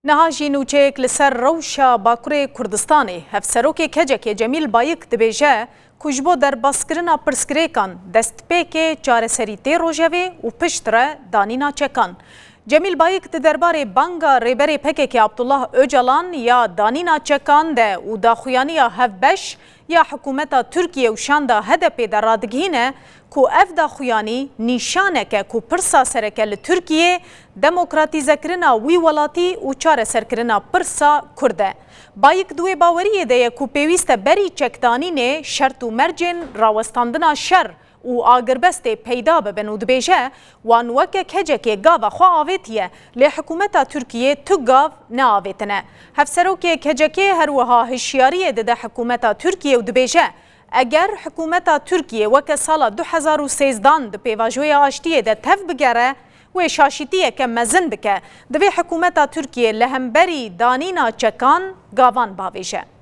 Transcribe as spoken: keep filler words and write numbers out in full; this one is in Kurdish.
Niha jî nûçeyek li ser rewşa Bakurê Kurdistanê. Hevserokê KCKê Cemîl Bayik dibêje ku ji bo derbaskirina pirsgirêkan destpêkê çareserî tê rojevê û piştre danîna çekan. Cemîl Bayik di derbarê banga Rêberê PKK Abdullah Ocalan ya danîna çekan de û daxuyaniya hevbeş ya hikûmeta Tirkiyê û şanda HDPê de radigihîne ku ev daxuyanî nîşanek e ku pirsa sereke li Tirkiyê demokratîzekirina wî welatî û çareserkirina pirsa Kurd e. Bayik di wê baweriyê de ye ku pêwîst e berî çekdanînê şert û mercên rawestandina şer û agirbestê peyda bibin û dibêje, wan weke KCKê gava xwe avêtiye, lê hikûmeta Tirkiyê tu gav neavêtine. Hevserokê KCKê her wiha hişyariyê dide hikûmeta Tirkiyê û dibêje, eger hikûmeta Tirkiyê weke sala du hezar û sêzdan di pêvajoya aştiyê de tev bigere, wê şaşîtiyeke mezin bike. Divê hikûmeta Tirkiyê li hemberî danîna çekan gavan bavêje.